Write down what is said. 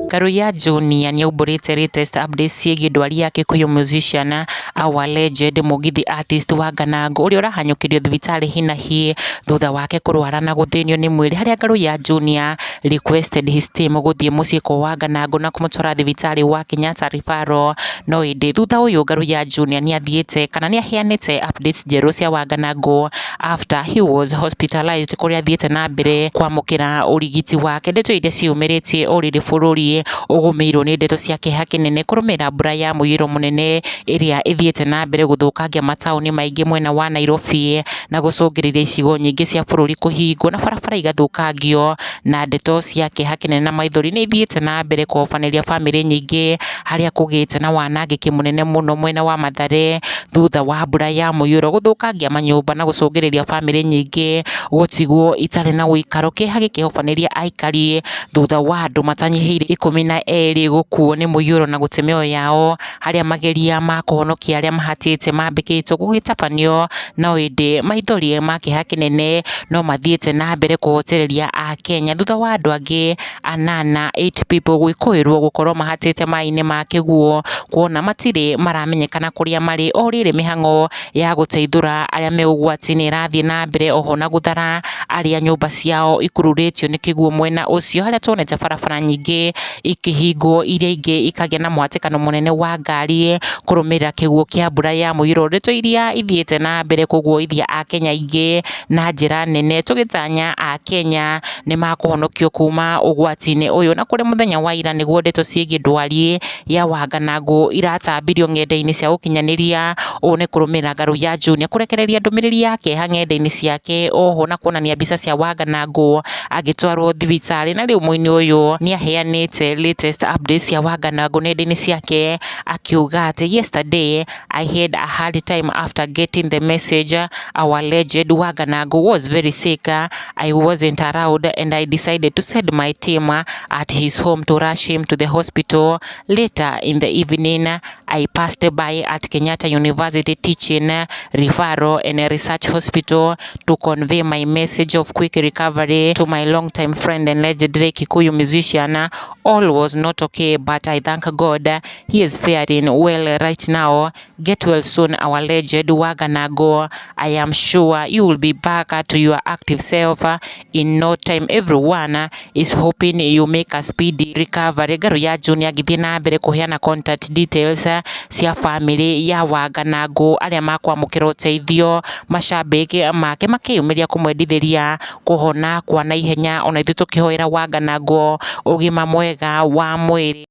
Karuiya Junior nĩaumbũrĩte latest updates ciĩgiĩ ndwari ya Kikuyu musician our legend mũgithi artist Wanganangũ ũrĩa ũrahanyũkirio thibitarĩ hi na hi thutha wake kũrwara na gũthĩnio nĩ mwĩrĩ, harĩa Karuiya Junior requested his team gũthiĩ mũciĩ kwa Wanganangũ na kũmũtwara thibitarĩ wa Kenyatta Referral. No ĩndĩ thutha ũyũ Karuiya Junior nĩathiĩte kana nĩaheanĩte updates njerũ cia Wanganangũ after he was hospitalized, kũrĩa athiĩte na mbere kwamũkĩra ũrigiti wake. Ndeto iria ciĩyumĩrĩtie o rĩrĩ bũrũri ũgũmĩirwo nĩ ndeto cia kĩeha kĩnene kũrũmĩrĩra mbura ya mũiyũro mũnene ĩrĩa ĩthiĩte na mbere gũthũkangia mataũni maingĩ mwena wa Nairobi na gũcũngĩrĩria icigo nyingĩ cia bũrũri kũhingwo na barabara igathũkangio. Na ndeto cia kĩeha kĩnene na maithori nĩ ithiĩte na mbere kũhobanĩria bamĩrĩ nyingĩ, harĩa kũgĩte na wanangĩki mũnene mũno mwena wa Mathare thutha wa mbura ya mũiyũro gũthũkangia manyũmba na gũcũngĩrĩria bamĩrĩ nyingĩ gũtigwo itarĩ na ũikaro. Kĩeha gĩkĩhobanĩria aikari thutha wa andũ matanyihĩire 12 gũkuo nĩ mũiyũro na gũte mĩoyo yao, harĩa mageria ma kũhonokia arĩa mahatĩte mambĩkĩtwo gũgĩtabanio. No ĩndĩ maithori ma kĩeha kĩnene no mathiĩte na mbere kũhotereria Akenya thutha wa andũ angĩ anana, 8 people, gwĩkũĩrwo gũkorwo mahatĩte maĩ-inĩ ma kĩguũ, kuona matirĩ maramenyekana kũrĩa marĩ. O rĩrĩ mĩhang'o ya gũteithũra arĩa me ũgwati-inĩ ĩrathiĩ na mbere oho na gũthara arĩa nyũmba ciao ikururĩtio nĩ kĩguũ mwena ũcio, harĩa tuonete barabara nyingĩ ikĩhingwo, iria ingĩ ikagĩa na mũhatĩkano mũnene wa ngari kũrũmĩrĩra kĩguũ kĩa mbura ya mũiyũro. Ndeto iria ithiĩte na mbere kũguoithia Akenya aingĩ na njĩra nene, tũgĩtanya Akenya nĩ makũhonokio kuma ũgwati-inĩ ũyũ. Na kũrĩ mũthenya wa ira nĩguo ndeto ciĩgiĩ ndwari ya Wanganangũ iratambirio ng'enda-inĩ cia ũkinyanĩria. Ũũ nĩ kũrũmĩrĩra Ngaruiya Junior kũrekereria ndũmĩrĩri ya kĩeha ng'enda-inĩ ciake, oho na kuonania mbica cia Wanganangũ agĩtwarwo thibitarĩ. Na rĩu mũini ũyũ nĩaheanĩte latest updates cia Wanganangũ nenda-inĩ ciake, akiuga atĩ "Yesterday I had a hard time after getting the message our legend Wanganangũ was very sick. I wasn't around and I decided to send my team at his home to rush him to the hospital. Later in the evening, I passed by at Kenyatta University Teaching, Referral and Research Hospital to convey my message of quick recovery to my longtime friend and legendary Kikuyu musician. All was not okay, but I thank God he is faring well right now. Get well soon, our legend Wanganangũ. I am sure you will be back to your active self in no time. Everyone is hoping you make a speedy recovery." Ngaruiya Junior agĩthiĩ na mbere kũheana contact details cia bamĩrĩ ya Wanganangũ arĩa makwamũkĩra ũteithio, macambĩki make makĩyumĩria kũmwendithĩria kũhona kwa naihenya, ona ithuĩ tũkĩhoera Wanganangũ ũgima mwega wa mwĩrĩ.